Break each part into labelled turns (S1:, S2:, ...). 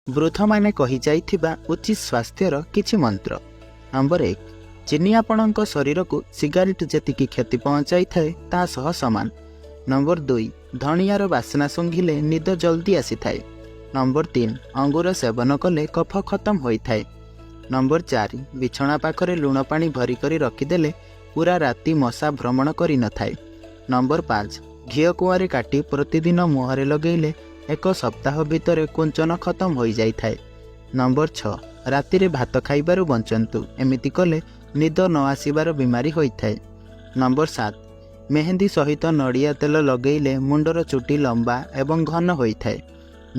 S1: ବୃଦ୍ଧମାନେ କହିଯାଇଥିବା ଉଚିତ ସ୍ୱାସ୍ଥ୍ୟର କିଛି ମନ୍ତ୍ର। ନମ୍ବର 1, ଚିନି ଆପଣଙ୍କ ଶରୀରକୁ ସିଗାରେଟ୍ ଯେତିକି କ୍ଷତି ପହଞ୍ଚାଇଥାଏ, ତା ସହ ସମାନ। ନମ୍ବର 2, ଧଣିଆର ବାସ୍ନା ଶୁଙ୍ଘିଲେ ନିଦ ଜଲ୍ଦି ଆସିଥାଏ। ନମ୍ବର 3, ଅଙ୍ଗୁର ସେବନ କଲେ କଫ ଖତମ ହୋଇଥାଏ। ନମ୍ବର 4, ବିଛଣା ପାଖରେ ଲୁଣ ପାଣି ଭରି କରି ରଖିଦେଲେ ପୁରା ରାତି ମଶା ଭ୍ରମଣ କରିନଥାଏ। ନମ୍ବର 5, ଘିଅ କୁଆଁରୀ କାଟି ପ୍ରତିଦିନ ମୁହଁରେ ଲଗେଇଲେ ଏକ ସପ୍ତାହ ଭିତରେ କୁଞ୍ଚନ ଖତମ ହୋଇଯାଇଥାଏ। ନମ୍ବର 6, ରାତିରେ ଭାତ ଖାଇବାରୁ ବଞ୍ଚନ୍ତୁ। ଏମିତି କଲେ ନିଦ ନ ଆସିବାର ବିମାରୀ ହୋଇଥାଏ। ନମ୍ବର 7, ମେହେନ୍ଦି ସହିତ ନଡ଼ିଆ ତେଲ ଲଗେଇଲେ ମୁଣ୍ଡର ଚୁଟି ଲମ୍ବା ଏବଂ ଘନ ହୋଇଥାଏ।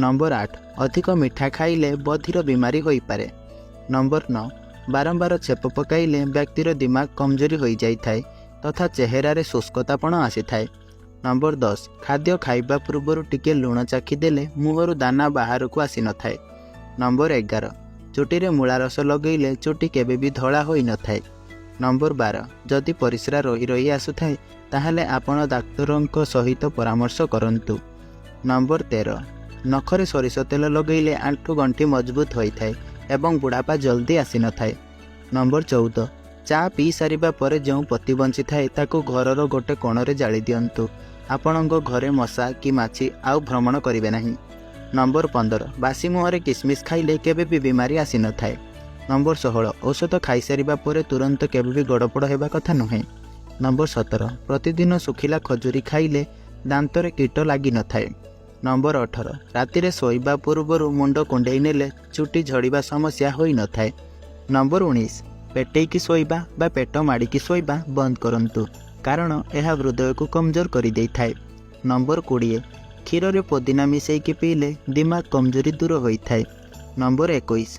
S1: ନମ୍ବର 8, ଅଧିକ ମିଠା ଖାଇଲେ ବଧିର ବିମାରୀ ହୋଇପାରେ। ନମ୍ବର 9, ବାରମ୍ବାର ଛେପ ପକାଇଲେ ବ୍ୟକ୍ତିର ଦିମାଗ କମଜୋରି ହୋଇଯାଇଥାଏ ତଥା ଚେହେରାରେ ଶୁଷ୍କତାପଣ ଆସିଥାଏ। ନମ୍ବର 10, ଖାଦ୍ୟ ଖାଇବା ପୂର୍ବରୁ ଟିକେ ଲୁଣ ଚାଖିଦେଲେ ମୁହଁରୁ ଦାନା ବାହାରକୁ ଆସିନଥାଏ। ନମ୍ବର 11, ଚୁଟିରେ ମୂଳା ରସ ଲଗେଇଲେ ଚୁଟି କେବେ ବି ଧଳା ହୋଇନଥାଏ। ନମ୍ବର 12, ଯଦି ପରିସ୍ରା ରହି ରହି ଆସୁଥାଏ, ତାହେଲେ ଆପଣ ଡାକ୍ତରଙ୍କ ସହିତ ପରାମର୍ଶ କରନ୍ତୁ। ନମ୍ବର 13, ନଖରେ ସୋରିଷ ତେଲ ଲଗେଇଲେ ଆଣ୍ଠୁ ଗଣ୍ଠି ମଜବୁତ ହୋଇଥାଏ ଏବଂ ବୁଢ଼ାପା ଜଲ୍ଦି ଆସିନଥାଏ। ନମ୍ବର 14, ଚା ପିଇ ସାରିବା ପରେ ଯେଉଁ ପତି ବଞ୍ଚିଥାଏ, ତାକୁ ଘରର ଗୋଟେ କୋଣରେ ଜାଳି ଦିଅନ୍ତୁ। ଆପଣଙ୍କ ଘରେ ମଶା କି ମାଛି ଆଉ ଭ୍ରମଣ କରିବେ ନାହିଁ। ନମ୍ବର 15, ବାସି ମୁହଁରେ କିସମିସ୍ ଖାଇଲେ କେବେ ବି ବିମାରୀ ଆସିନଥାଏ। ନମ୍ବର 16, ଔଷଧ ଖାଇସାରିବା ପରେ ତୁରନ୍ତ କେବେ ବି ଗଡ଼ପଡ଼ ହେବା କଥା ନୁହେଁ। ନମ୍ବର 17, ପ୍ରତିଦିନ ଶୁଖିଲା ଖଜୁରୀ ଖାଇଲେ ଦାନ୍ତରେ କୀଟ ଲାଗିନଥାଏ। ନମ୍ବର 18, ରାତିରେ ଶୋଇବା ପୂର୍ବରୁ ମୁଣ୍ଡ କୁଣ୍ଡେଇ ନେଲେ ଚୁଟି ଝଡ଼ିବା ସମସ୍ୟା ହୋଇନଥାଏ। ନମ୍ବର 19, ପେଟେଇକି ଶୋଇବା ବା ପେଟ ମାଡ଼ିକି ଶୋଇବା ବନ୍ଦ କରନ୍ତୁ, କାରଣ ଏହା ହୃଦୟକୁ କମଜୋର କରିଦେଇଥାଏ। ନମ୍ବର 20, କ୍ଷୀରରେ ପୋଦିନା ମିଶାଇକି ପିଇଲେ ଦିମାଗ କମଜୋରି ଦୂର ହୋଇଥାଏ। ନମ୍ବର 21,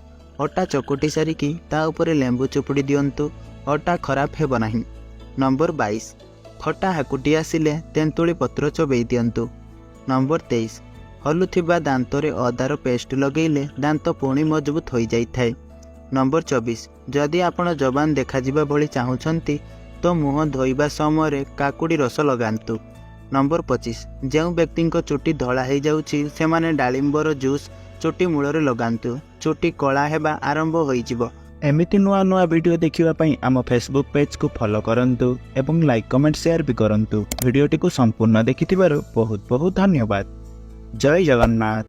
S1: ଅଟା ଚକୁଟି ସାରିକି ତା ଉପରେ ଲେମ୍ବୁ ଚୁପୁଡ଼ି ଦିଅନ୍ତୁ, ଅଟା ଖରାପ ହେବ ନାହିଁ। ନମ୍ବର 22, ଖଟା ହାକୁଟି ଆସିଲେ ତେନ୍ତୁଳି ପତ୍ର ଚୋବେଇ ଦିଅନ୍ତୁ। ନମ୍ବର 23, ହଲୁଥିବା ଦାନ୍ତରେ ଅଦାର ପେଷ୍ଟ ଲଗେଇଲେ ଦାନ୍ତ ପୁଣି ମଜବୁତ ହୋଇଯାଇଥାଏ। ନମ୍ବର 24, ଯଦି ଆପଣ ଯବାନ ଦେଖାଯିବା ଭଳି ଚାହୁଁଛନ୍ତି ତ ମୁହଁ ଧୋଇବା ସମୟରେ କାକୁଡ଼ି ରସ ଲଗାନ୍ତୁ। ନମ୍ବର 25, ଯେଉଁ ବ୍ୟକ୍ତିଙ୍କ ଚୁଟି ଧଳା ହେଇଯାଉଛି, ସେମାନେ ଡାଳିମ୍ବର ଜୁସ୍ ଚୁଟି ମୂଳରେ ଲଗାନ୍ତୁ। ଚୁଟି କଳା ହେବା ଆରମ୍ଭ ହୋଇଯିବ।
S2: ଏମିତି ନୂଆ ନୂଆ ଭିଡ଼ିଓ ଦେଖିବା ପାଇଁ ଆମ ଫେସବୁକ୍ ପେଜକୁ ଫଲୋ କରନ୍ତୁ ଏବଂ ଲାଇକ୍, କମେଣ୍ଟ, ସେୟାର ବି କରନ୍ତୁ। ଭିଡ଼ିଓଟିକୁ ସମ୍ପୂର୍ଣ୍ଣ ଦେଖିଥିବାରୁ ବହୁତ ବହୁତ ଧନ୍ୟବାଦ। ଜୟ ଜଗନ୍ନାଥ।